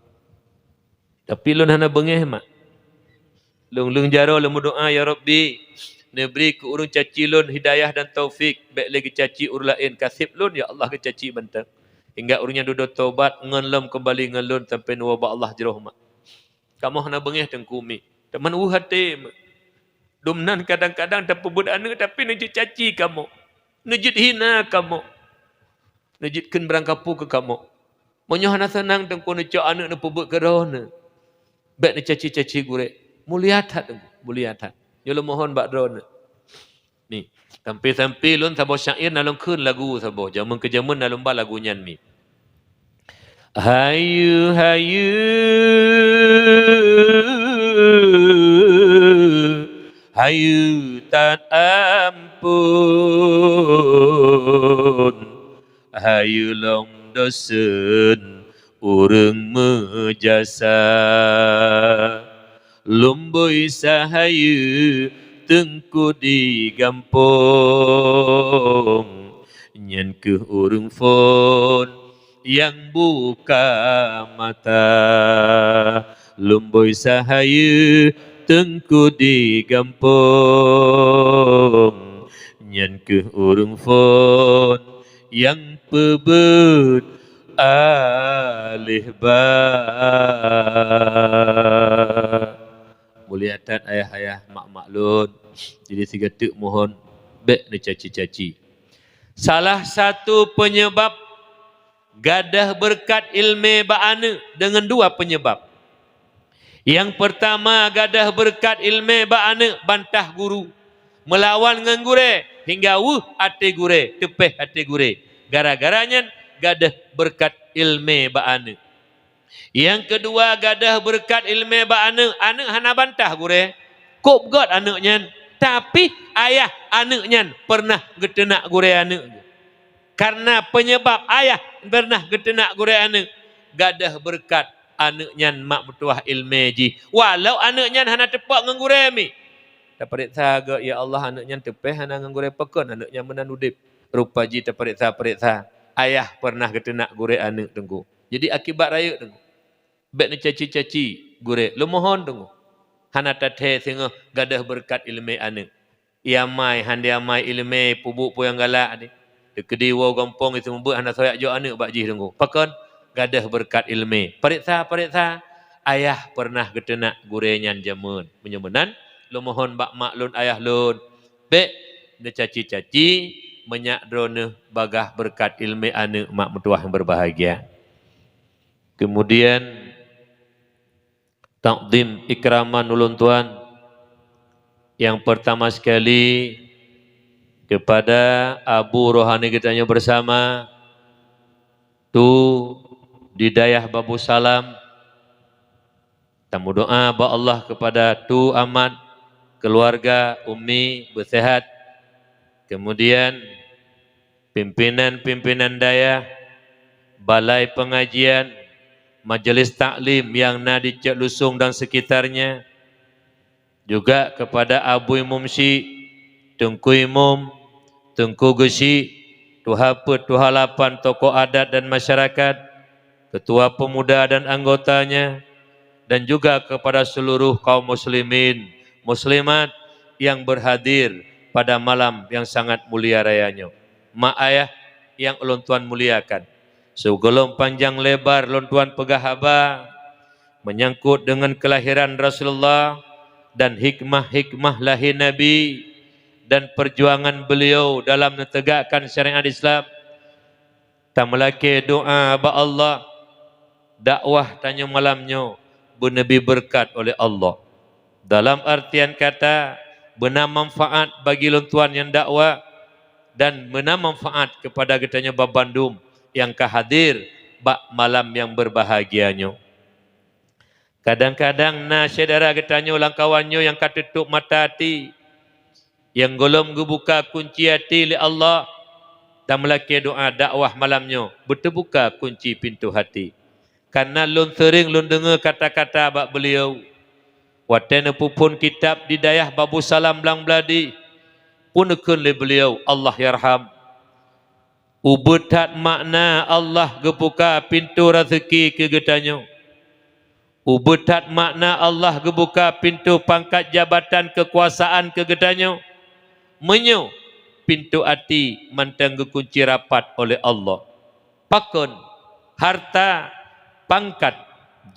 Tapi lôn hana beungéh mak. Lôn-lôn jaroe lôn meudoá, "Ya Rabbi, neubri keu ureuëng caci lôn hidayah dan taufik, bék lé geucaci ureuëng laén, ka seb lôn ya Allah geucaci mantong. Hingga ureuëng nyan dudoe tobat ngon lom keumbali ngon lôn sampoe neuwoe bak Allah jroh mak." Kamoe hana beungéh teungku mi, teuma weueh até mak. Dum nan kadang-kadang tapeubeuet aneuëk tapi neujeuet caci kamoe, neujeuet hina kamoe, neujeuet kheun beurangkapeue keu kamoe. Meunyoe hana seunang teungku neucok aneuëk neupeubeuet keu droeneuh, bék neucaci-caci gurée. Mulia that teungku, mulia that. Nyoe lôn mohon bak droeneuh. Ni, sampoe-sampoe lôn saboh syair na lôn kheun lagu saboh, jamén keu jamén na lôn ba lagu nyan mi. Hayeue, hayeue, Hayeue that ampôn, hayeue lom doseuen ureuëng meujasa. Lom bôi sahayeue teungku di gampông, nyan kheueh ureuëng phôn nyang buka mata. Lom bôi sahayeue teungku di gampông, nyan kheueh ureuëng phôn nyang peubeuet aléh ba. Mulia that ayah-ayah, mak-mak lôn. Jadi sigoe teuk mohon bék neucaci-caci. Salah satu penyebab gadôh beureukat iéleumé bak aneuëk deungon dua penyebab. Nyang peurtama, gadôh beureukat iéleumé bak aneuëk bantah guru, meulawan ngon gurée hingga weueh até gurée, teupéh até gurée. Gara-gara nyan gadôh beureukat iéleumé bak aneuëk. Nyang keudua, gadôh beureukat iéleumé bak aneuëk, aneuëk hana bantah gurée. Kôb göt aneuëk nyan, tapi ayah aneuëk nyan peureunah geuteunak gurée aneuëk. Kareuna peunyeubab ayah peureunah geuteunak gurée aneuëk, gadôh beureukat aneuëk nyan mak meutuwah iéleumé jih, walau aneuëk nyan hana teupok ngon gurée miet. Tapareksa göt, "Ya Allah, aneuëk nyan teupéh hana ngon gurée, pakon aneuëk nyan meunan udeb?" Rupa jih tapareksa-pareksa, ayah peureunah geuteunak gurée aneuëk teungku. Jadi akibat rayeuk teungku. Bék neucaci-caci gurée, lôn mohon teungku. Hana tathée singoh gadôh beureukat iéleumé aneuëk. Ié amai, han di amai iéleumé, peubuet peue nyang galak deh. Teukeudi woe gampông, ié seumeubeuet hana soyak jok aneuëk bak jih teungku. Pakon? Gadôh beureukat iéleumé. Pareksa-pareksa, ayah peureunah geuteunak gurée nyan jameun. Meunyoe meunan, lôn mohon bak mak lôn, ayah lôn, bék neucaci-caci, meunyak droeneueh bagaih beureukat iéleumé aneuëk mak meutuwah nyang beubahgia. Keumudian, takzim ikraman ulôn tuan, nyang peurtama sekali keupada abu rohani geutanyoe beusama, Tu di dayah Babu Salam. Tameudoá bak Allah keupada Tu Amat, keuluwarga, Umi beuseuhat. Keumudian, pimpinan-pimpinan dayah, balai peungajian, majelis taklim nyang na di Cot Lusong dan sekitarnya, juga keupada Abu Imum Syik, Teungku Imum, Teungku Geuchik, tuha peuet, tuha lapan, tokoh adat dan masyarakat, ketua pemuda dan anggotanya, dan juga keupada seuluruh kaum muslimin, muslimat nyang beurhadir pada malam nyang sangat mulia raya nyoe. Mak ayah nyang ulôn tuan muliakan, sigohlom panjang lebar lôn tuan peugah haba meunyangkot deungon keulahiran Rasulullah dan hikmah-hikmah lahé Nabi dan peujuangan beuliau dalam neuteugakkan syariat Islam. Tameulakée doá bak Allah, dakwah tanyoe malam nyoe beuneubi beureukat oleh Allah. Dalam artian kata, beuna manfaat bagi lôn tuan nyang dakwah dan beuna manfaat keupada geutanyoe banmandum nyang ka hadir bak malam nyang beubahgia nyoe. Kadang-kadang na syedara geutanyoe lamkawan nyoe nyang ka teutôb mata até, nyang gohlom geubuka kunci até lé Allah. Tameulakée doá dakwah malam nyoe beuteubuka kunci pintoe até. Kareuna lôn seuréng lôn deungoe kata-kata bak beuliau watée neupeuphon kitab di dayah Babu Salam Blang Bladih, peuneukheun lé beuliau, Allahyarham, "Ubeuet that makna Allah geubuka pintoe raseuki keu geutanyoe. Ubeuet that makna Allah geubuka pintoe pangkat jabatan keukuasaan keu geutanyoe, meunyoe pintoe até mantong geukunci rapat oleh Allah." Pakon? Harta, pangkat,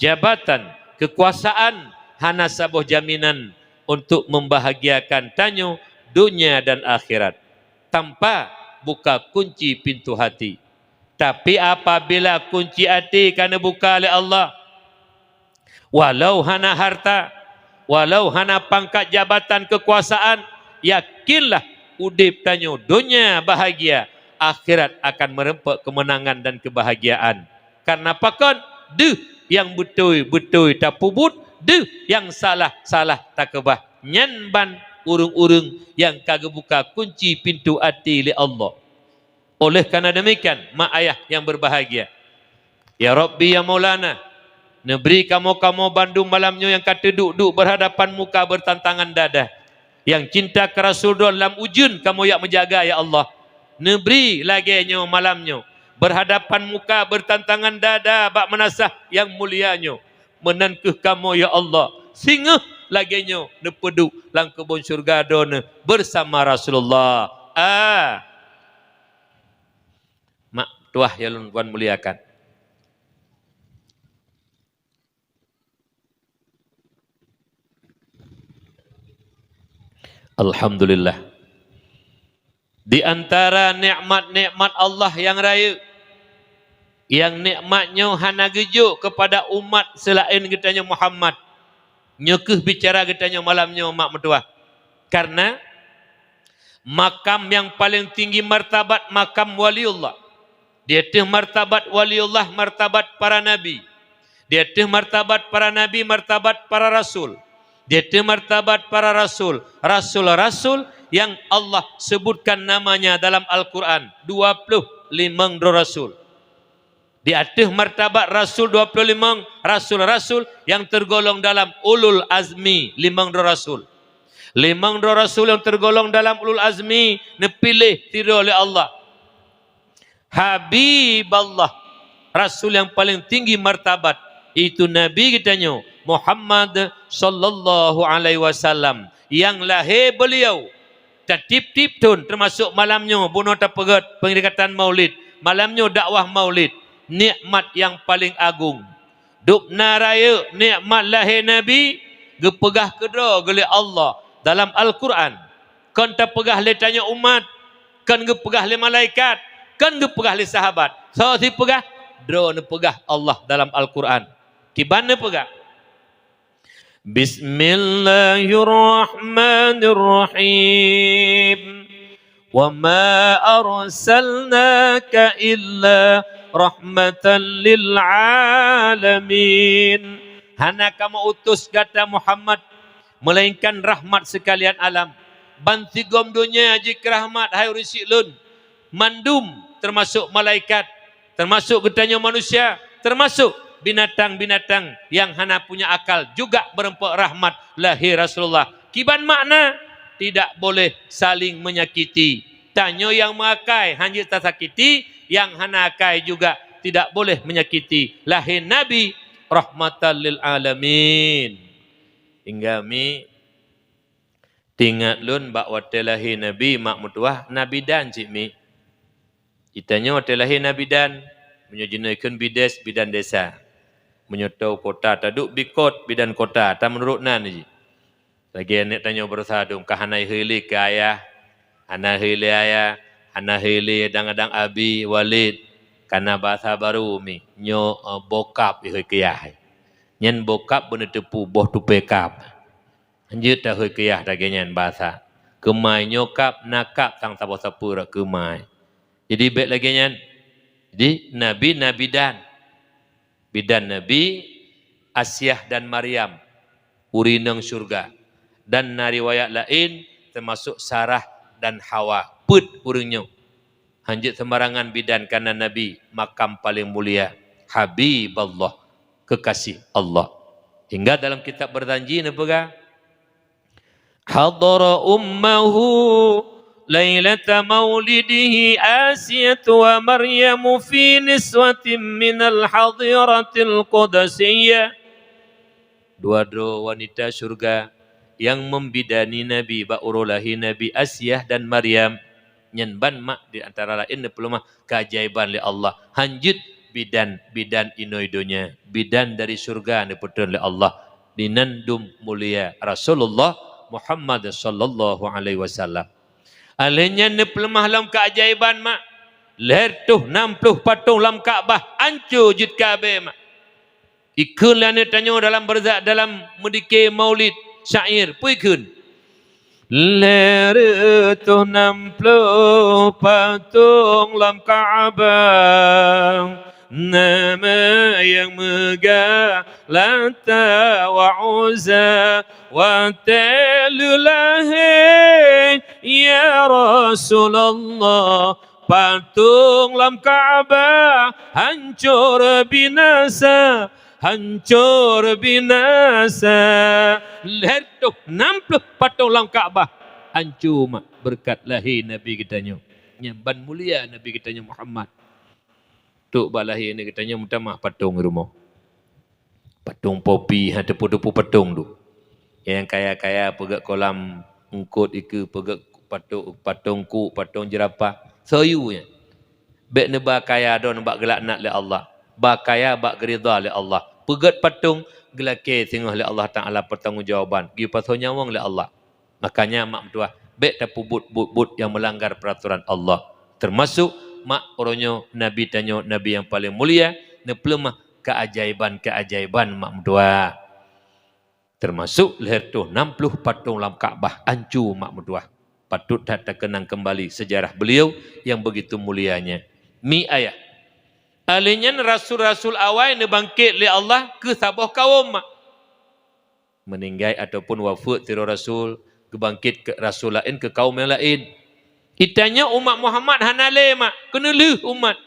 jabatan, keukuasaan hana saboh jaminan untuk membahagiakan tanyoe donya dan akhirat tanpa buka kunci pintoe até. Tapi apabila kunci até ka neubuka lé Allah, walau hana harta, walau hana pangkat jabatan keukuasaan, yakinlah udeb tanyoe donya bahagia, akhirat akan meureumpok keumeunangan dan keubahagiaan. Kareuna pakon? Deuh nyang beutôi-beutôi tapeubuet, deuh nyang salah-salah takeubah. Nyan ban ureuëng-ureuëng nyang ka geubuka kunci pintoe até lé Allah. Oleh karena demikian, mak ayah yang berbahagia, ya Rabbi, ya Maulana, neubri kamoe-kamoe bandum malam nyoe nyang ka teuduek-duek berhadapan muka bertantangan dada, nyang cinta keu Rasul droe lam ujeuen kamoe jak meujaga, ya Allah. Neubri lagée nyoe malam nyoe, berhadapan muka bertantangan dada bak meunasah nyang mulia nyoe. Meunan kheueh kamoe, ya Allah, singoh lagée nyoe neupeuduek lam keubon syeuruga Droeneueh bersama Rasulullah. Ah. Mak tuah nyang lôn muliakan. Alhamdulillah. Di antara nikmat-nikmat Allah nyang rayeuk, nyang nikmat nyoe hana geujok keupada umat seulaén geutanyoe Muhammad, nyoe kheueh bicara geutanyoe malam nyoe, mak meutuah. Karena makam nyang paleng tinggi martabat makam waliullah. Di ateueh martabat waliullah, martabat para nabi. Di ateueh martabat para nabi, martabat para rasul. Di ateueh martabat para rasul, rasul-rasul nyang Allah sebutkan namanya dalam Al-Quran, dua ploh limong droe rasul. Di ateueh martabat rasul dua ploh limong, rasul-rasul nyang tergolong dalam ulul azmi, limong droe rasul. Limong droe rasul nyang tergolong dalam ulul azmi neupiléh sidroe lé Allah. Habiballah, rasul nyang paleng tinggi martabat, yaitu Nabi geutanyoe Muhammad sallallahu alaihi wasallam, nyang lahé beuliau tatieb-tieb thon, teumasok malam nyoe bunoe tapeugét peuringatan Maulid, malam nyoe dakwah Maulid, nikmat nyang paleng agong. Dubna rayeuk nikmat lahé Nabi geupeugah keudroe geuh lé Allah dalam Al-Quran. Kon tapeugah lé tanyoe umat, kon geupeugah lé malaikat, kon geupeugah lé sahabat. Soe sipeugah? Droeneueh peugah Allah dalam Al-Quran. Kiban neupeugah? Bismillahirrahmanirrahim. Wa ma arsalnaka illa rahmatan lil alamin. Hana kamoe utus gata Muhammad, melainkan rahmat sekalian alam. Bansigom donya jeuet keu rahmat, hai ureuëng syiek lôn. Mandum, teumasok malaikat, teumasok geutanyoe manusia, teumasok binatang-binatang nyang hana punya akal juga meureumpok rahmat lahé Rasulullah. Kiban makna? Tidak boleh saling menyakiti. Tanyoe nyang meuakai hana jeuet tasakiti, nyang hana akai juga tidak boleh menyakiti lahé Nabi rahmatan lil alamin. Hingga mi Teuingat lôn bak watée lahé Nabi mak meutuwah na bidan cit mi. Geutanyoe watée lahé na bidan, meunyoe jinoe kheun bides, bidan desa. Meunyoe toe kota taduek bikot, bidan kota, ta meunurot nan jih. Lagée aneuëk tanyoe beurusaha dum ka hana hei lé keu ayah, hana hei lé ayah, hana hei lé dang-dang abi, walid, kana basa barô mi, nyoe, eh, bokap ihôi keu yah. Nyan bokap beuneuteupeu boh tupée kap. Hanjeuet tahôi keu yah lagée nyan basa. Keumai nyoe kap, na kap sang saboh sapeue rot keumai. Jadi bék lagée nyan. Jadi Nabi na bidan. Bidan Nabi Asiah dan Maryam, ureuëng inong syeuruga. Dan na riwayat laén teumasok Sarah dan Hawa. Peuet ureuëng nyoe. Hanjeuet seumarangan bidan kana Nabi, makam paleng mulia, Habiballah, keukaséh Allah. Hingga dalam kitab Berjanji neupeugah, "Hadara ummahu lailata maulidihi Asiyatu wa Maryamu fi niswatin minal hadiratil qudsiyah." Dua droe wanita syeuruga nyang membidani Nabi bak uroe lahé Nabi Asiah dan Maryam, nyan ban mak di antara laén neupeuleumah keajaiban lé Allah. Hanjeuet bidan, bidan inoi donya, bidan dari syeuruga neupeutrön lé Allah. Dinan dum mulia Rasulullah Muhammad sallallahu alaihi wasallam. Alheuh nyan neupeuleumah lom keajaiban mak. Lhèe reutôh nam ploh patong lam Ka'bah anco jeuet ka abée mak. Ikheun lé aneuëk tanyoe dalam berza-, dalam meudike maulid syair, peue ikheun? Lhèe reutôh nam ploh patong lam Ka'bah, nama nyang meugah Lata wa Uzza watée lheueh lahé, ya Rasulullah, patong lam Ka'bah hancur binasa, hancur binasa. Lhèe reutôh nam ploh patong lam Ka'bah hancô mak beureukat lahé Nabi geutanyoe. Nyan ban mulia Nabi geutanyoe Muhammad. Trok bak lahé Nabi geutanyoe meutamah patong rumoh. Patong popi, ha, teupeu-teupeu patong tu. Nyang kaya-kaya peugét kolam eungkot ikeue, peugét patong, patong kuk, patong jeurapah. Soe yue nyan. Bék neuba kaya droeneuh bak geulaknat lé Allah. Ba kaya bak geuridha lé Allah. Peugét patong geulakée singoh lé Allah Taala, peutanggong jawaban, geupasoe nyawöng lé Allah. Makanya mak meutuah, bék tapeubuet buet-buet nyang meulanggar peuratoran Allah. Teumasok mak uroe nyoe Nabi tanyoe, Nabi nyang paleng mulia, neupeuleumah keajaiban-keajaiban mak meutuah. Teumasok lhèe reutôh nam ploh patong lam Ka'bah hancô mak meutuah. Patôt that takeunang keumbali seujarah beuliau nyang beugitu mulia nyan. Mi ayah. Alèh nyan rasul-rasul awai neubangkét lé Allah keu saboh kawöm mak. Meuninggai ataupun wafeuet sidroe rasul, geubangkét keu rasul laén keu kawöm nyang laén. Geutanyoe umat Muhammad hana lé mak, keuneulheueh umat.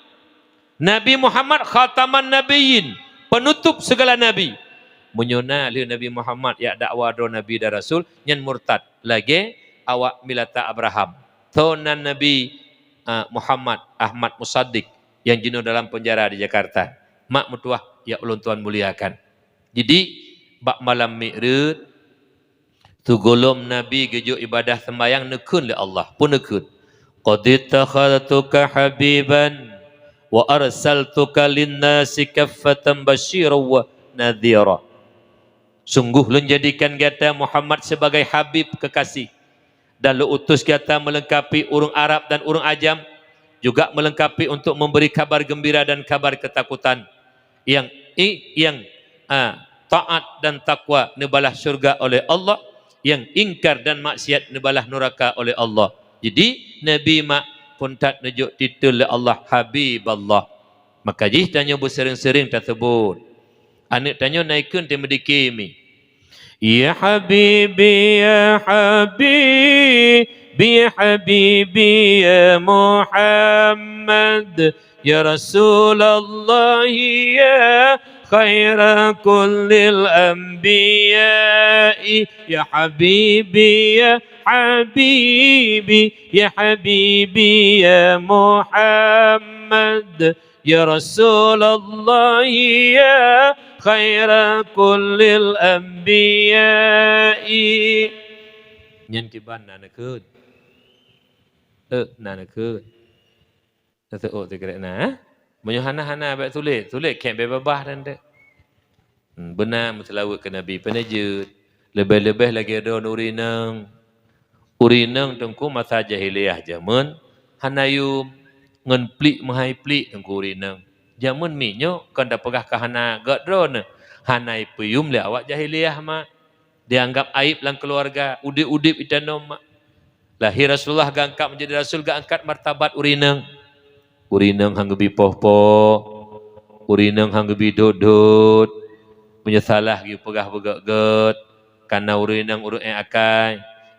Nabi Muhammad khataman nabiyyin, penutup segala nabi. Meunyoe na lheueh Nabi Muhammad jak dakwa droe nabi dan rasul, nyan murtad, lagée awak milata Abraham. Tho nan Nabi, a, Muhammad Ahmad Musaddiq nyang jinoe dalam penjara di Jakarta. Mak meutuah nyang ulôn tuan muliakan. Jadi, bak malam Mi'raj, sigohlom Nabi geujok ibadah seumbahyang neukheun lé Allah, peue neukheun, "Qad ittakhadhtuka habiban wa arsaltuka lin-nasi kaffatan basyiran wa nadhira." Sungguh lôn jadikan gata Muhammad sebagai habib kekasih, dan lôn utus gata meulengkapi ureuëng Arab dan ureuëng ajam, juga meulengkapi untuk memberi kabar gembira dan kabar ketakutan. Nyang i-, nyang, a, taát dan takwa neubalah syurga oleh Allah, nyang ingkar dan maksiat neubalah nuraka oleh Allah. Jadi, Nabi mak phon that neujok titel lé Allah Habiballah. Maka jih tanyoe beuseuring-seuring taseubut. Aneuk tanyoe na ikheun teumeudike mi. Ya habibi, ya habibi, ya habibi, ya Muhammad, ya Rasulullah, ya khaira kullil anbiya'i, ya habibi, ya habibi, ya habibi, ya Muhammad, ya Rasulullah, ya khaira kullil anbiya'i. Nyan kiban na neukheun. Eh, na neukheun. Neuseuôt sikrek na, eh? Meunyoe hana-hana bék tuléh, tuléh kék bék babah dan dek. Hmm, beuna meuseulaweuet keu Nabi peuneujeuet. Leubeh-leubeh lagée droeneuh ureuëng inong. Ureuëng inong teungku masa jahiliyah jameun hana yum ngon pliek meuhai pliek teungku ureuëng inong. Jameun miet nyoe kon tapeugah ka hana gét droeneuh, hana ipeuyum lé awak jahiliyah mak. Dianggap aib lam keuluwarga, udeb-udeb itanom mak. Lahé Rasulullah geuangkat menjadi rasul, geuangkat martabat ureuëng inong. Ureuëng inong han geubi poh-poh, ureuëng inong han geubi dot-dot. Meunyoe salah geupeugah beugét-gét, kana ureuëng inong ureuëng ék akai.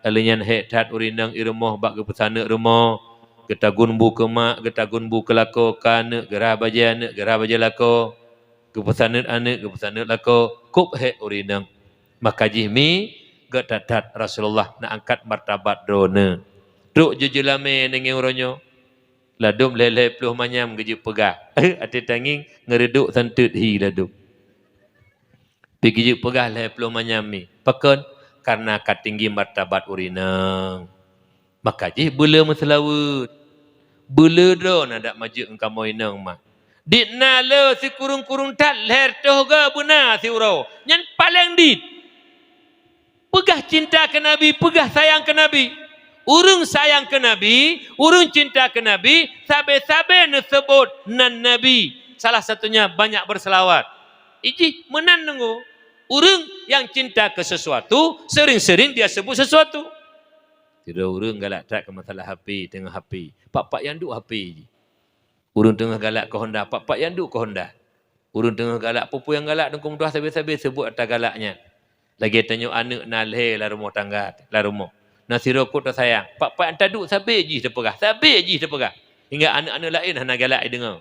Lheueh nyan hék that ureuëng inong i rumoh bak geupeusaneut rumoh, geutagun bu keu mak, geutagun bu keu lakoe, ka aneuk geurhah bajée aneuk, geurhah bajée lakoe, geupeusaneut aneuk, geupeusaneut lakoe, kôb hék ureuëng inong. Maka jih mi gét that-that Rasulullah na angkat martabat droeneuh. Trok jeuet jeulamé ngon uroe nyoe. Ladôm lhée-lhée ploh manyam geujeuet peugah. Até tangieng ngeureudok santeut hi ladôm. Pi geujeuet peugah lhée ploh manyam mi. Pakon? Karena ka tinggi martabat ureuëng inong. Maka jih beuleu meuseulaweuet. Beuleu droe na dak majeuet ngon kamoe inong mak. Dit na le sikureueng-kureueng that lhée reutôh goe beuna siuroe. Nyan paleng dit. Peugah cinta keu Nabi, peugah sayang keu Nabi. Ureuëng sayang keu Nabi, ureuëng cinta keu Nabi, sabe-sabe neuseubot nan Nabi. Salah satunya banyak berselawat. Ijih meunan deungoe. Ureuëng nyang cinta keu sesuatu, sering-sering dia sebut sesuatu. Sidroe ureuëng galak that keu masalah H P, teungoh H P. Pak-pak nyang duek H P jih. Ureuëng teungoh galak keu Honda, pak-pak nyang duek keu Honda. Ureuëng teungoh galak, peue-peue nyang galak Teungku meutuah sabe-sabe seubut ata galak nyan. Lagée tanyoe aneuëk na lhée lam rumoh tangga, lam rumoh. Na sidroe kot teusayang, pat-pat nyang taduek sabe jih teupeugah, sabe jih teupeugah. Hingga aneuëk-aneuëk laén hana galak jideungoe.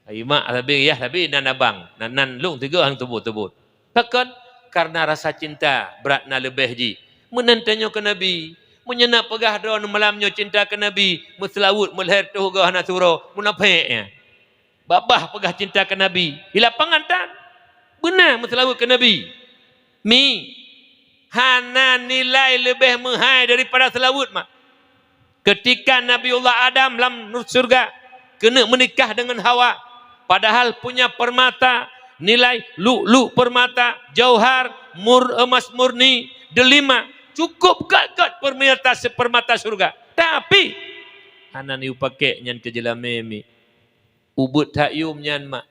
Ai mak sabe, yah sabe nan abang, nan, nan lôn sigoe han teubuet-teubuet. Pakon? Karena rasa cinta brat na leubeh jih. Meunan tanyoe keu Nabi. Meunyoe na peugah droeneuh malam nyoe cinta keu Nabi, meuseulaweuet meulhée tutoe hana siuroe, munafék nyan. Babah peugah cinta keu Nabi. Di lapangan tan. Beuna meuseulaweuet keu Nabi. Mi, hana nilai leubeh meuhai daripada seulaweuet mak. Ketika Nabiullah Adam lam syurga keuneuk meunikah deungon Hawa, padahal punya permata nilai lu'lu' permata, jauhar, mur-, emas murni, delima, cukup gét-gét permata, permata syurga. Tapi hana neuyue pakek nyan keu jeulamé mi. Ubeuet that yum nyan mak.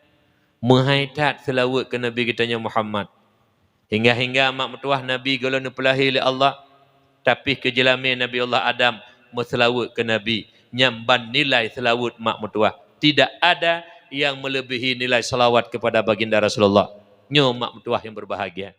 Meuhai that seulaweuet keu Nabi geutanyoe Muhammad. Hingga-hingga mak meutuah Nabi gohlom neupeulahé lé Allah, tapi keu jeulamé Nabi Allah Adam meuseulaweuet keu Nabi. Nyan ban nilai seulaweuet mak meutuah. Tidak ada yang melebihi nilai salawat kepada baginda Rasulullah. Nyoe mak meutuah yang berbahagia.